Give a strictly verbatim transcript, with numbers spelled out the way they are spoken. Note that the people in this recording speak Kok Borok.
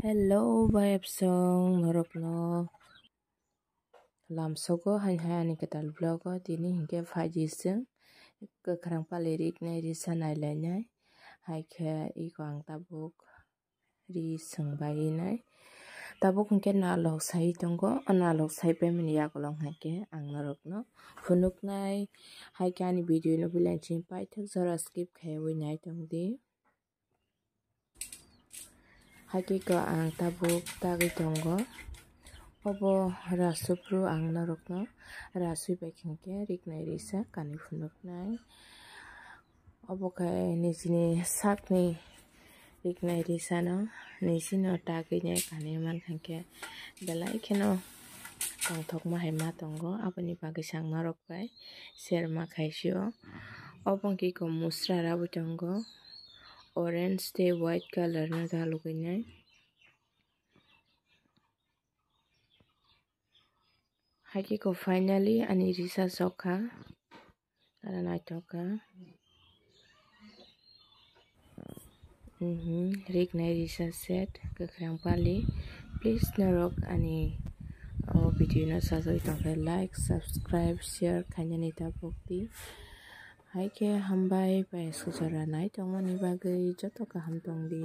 Hello, bayapsong norokno lamsogo hai hai ani kwtal vlog o tini hinkhe phaidi chwng kwkhwrang pali riknai risa nailainai. Hai khe iko ang tabuk ri swngbainai. Tabuk hinkhe nalok sai tongo, o nalok sai paimani yakolong hai khe ang norokno phunuknai. Hai khe ani video no belai chini paithak jora skip khaiwi nai tongdi. Hai khe ko ang tabuk tagwi tongo. Obo rasupru ang norokno rasui bai khe riknai risa kanwi phunuknai. Obo khe nijini sakni riknai risano nijino tagwini kanwi mankha khe belai kheno tongthokma hai ma tongo, aboni bagwi ang norok bai share ma khaisio. Obo hwnkhe iko musra rabwi tongo, orange tei white colour no dalugwinai. Hai khe ko finally ani risa sokha. Ara naithok kha. Mhm, riknai risa set kwkhwrang pali. Please norok ani o video no sajagwi tongkhe like, subscribe, share khainani tabukdi. Hai khe hambai bai sujora nai tongmani bagwi joto kaham tongdi.